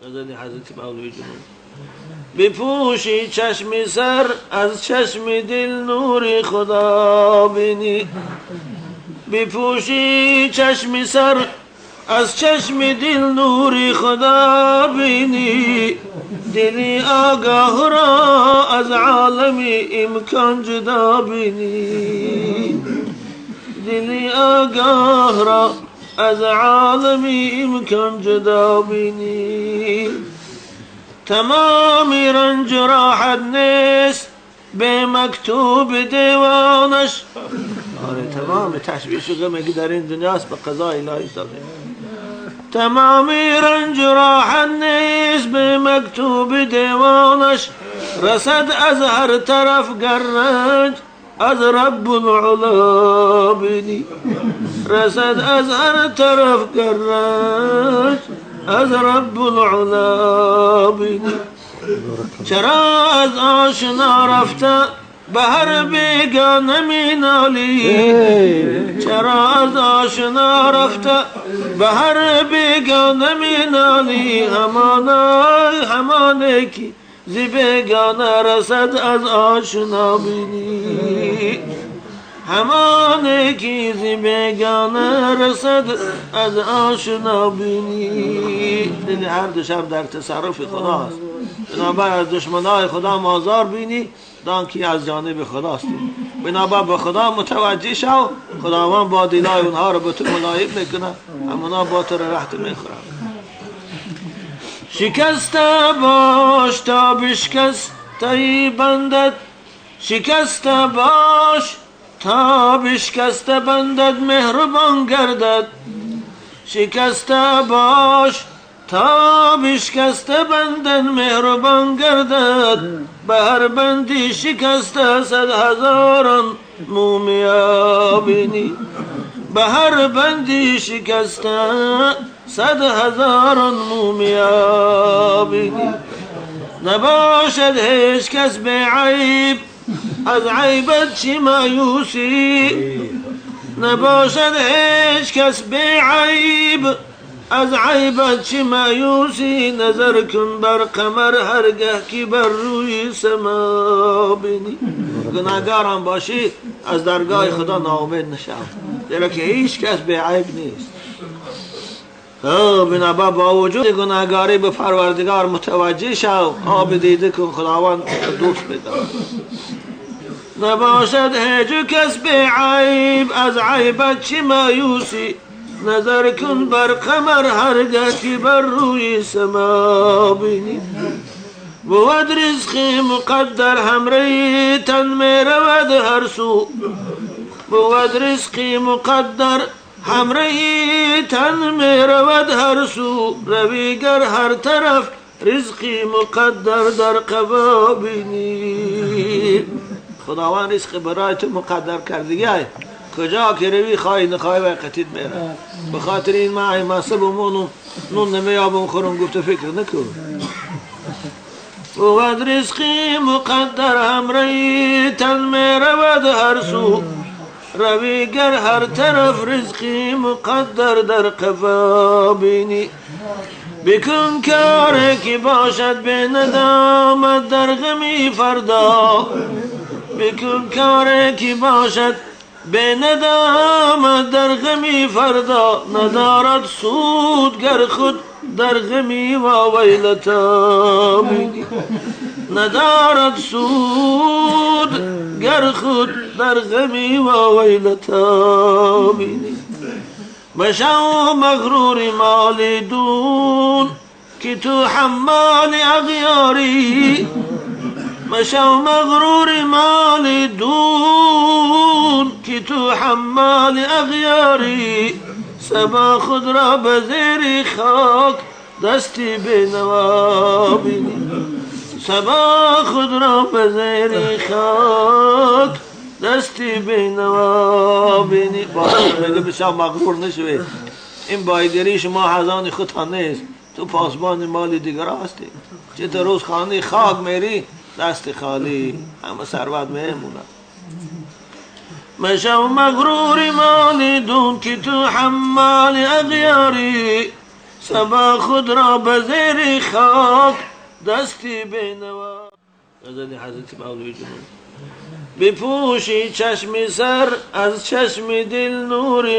غزل حضرت مولوی جنوب. بپوشی چشم سر از چشم دل نور خدا بینی، بپوشی چشم سر از چشم دل نور خدا بینی، دلی آگاه را از عالم امکان جدا بینی، دلی آگاه را از عالم امکان جدا بینی. تمام رنج راحت نیست به مکتوب دیوانش. آره تمام تشویش و غمی که در این دنیاست به قضای الهی ساقه. تمام رنج راحت نیست به مکتوب دیوانش، رسد از هر طرف گر رنج از رب العلا بینی، رسد از هر طرف گر رنج از رب العلا بینی. چرا از آشنا رفته به هر بیگانه می نالی، چرا از آشنا رفته به هر بیگانه می نالی، همانا همانه کی ز بیگانه رسد از آشنا بینی، همانه کی ز بیگانه رسد از آشنا بینی. دل هر دو شب در تصرف خداست، بنابر از دشمنای خدا مازار بینی، دان که از جانب خداست. بنابر به خدا متوجه شو، خداوند با دلای اونها رو به تو ملایم میکنه، همونا با تو رحت میخورن. شکسته باش تا بشکسته بندد، شکسته باش تا بشکسته بندد مهربان گردد، شکسته باش تا بشکسته بندد مهربان گردد، به هر بندی شکسته صد هزاران مومیا بینی، به هر بندی شکسته صد هزاران مومیا بینی. نباشد هیچ کس به عیب از عیبت چی مایوسی، نباشد هیچ کس به عیب از عیبت چی مایوسی، نظر کن بر قمر هرگه که بر روی سما بینی. گناهگارم باشی از درگاه خدا ناامید نشو، زیرا که هیچ کس به عیب نیست. بنابر با وجود گناهگاری به پروردگار متوجه شو، آب دیده کن خداوند دوست بدار. نباشد هیچ کس به عیب از عیبت چی مایوسی، نظر کن بر قمر هرگه که بر روی سما بینی. بود رزق مقدر همره تن می رود هر سو، بود رزق مقدر همره تن می رود هر سو، رویگر هر طرف رزقی مقدر در قفا بینی. خداوند رزق برای تو مقدر کردگی، کجا که روی خواهی نخواهی و قطید میره. به خاطر این من مصب و نون نمیابم خورم گفته فکر نکن. بود رزقی مقدر همره تن می رود هر سو، رویگر هر طرف رزقی مقدر در قفا بینی. بکن کاری که باشد به ندامت در غمی فردا، بکن کاری که باشد به ندامت در غمی فردا، ندارد سود گر خود در غمی و ویلتا بینی، ندارد سود گر خود در غمی و ویلتا بینی. مشو مغرور مال دون که تو حمال اغیاری، مشو مغرور مال دون که تو حمال اغیاری، سبا خود را به زیر خاک دستی به نوا بینی، سبا خود را به زیر خاک دستی به نوا بینی. میگه بسیار مغرور نشوی، این بایگری شما حزان خودتان نیست، تو پاسبان مال دیگر هستی. چه تا روز خانه خاک میری دست خالی، همه ثروت میمونه. مشو مغرور مال دون که تو حمال اغیاری، Сабо худро ба зери хок дасти бенаво. Ғазали Ҳазрати Мавлавӣ Ҷалол. Бипӯши чашми сар аз чашми дил нури.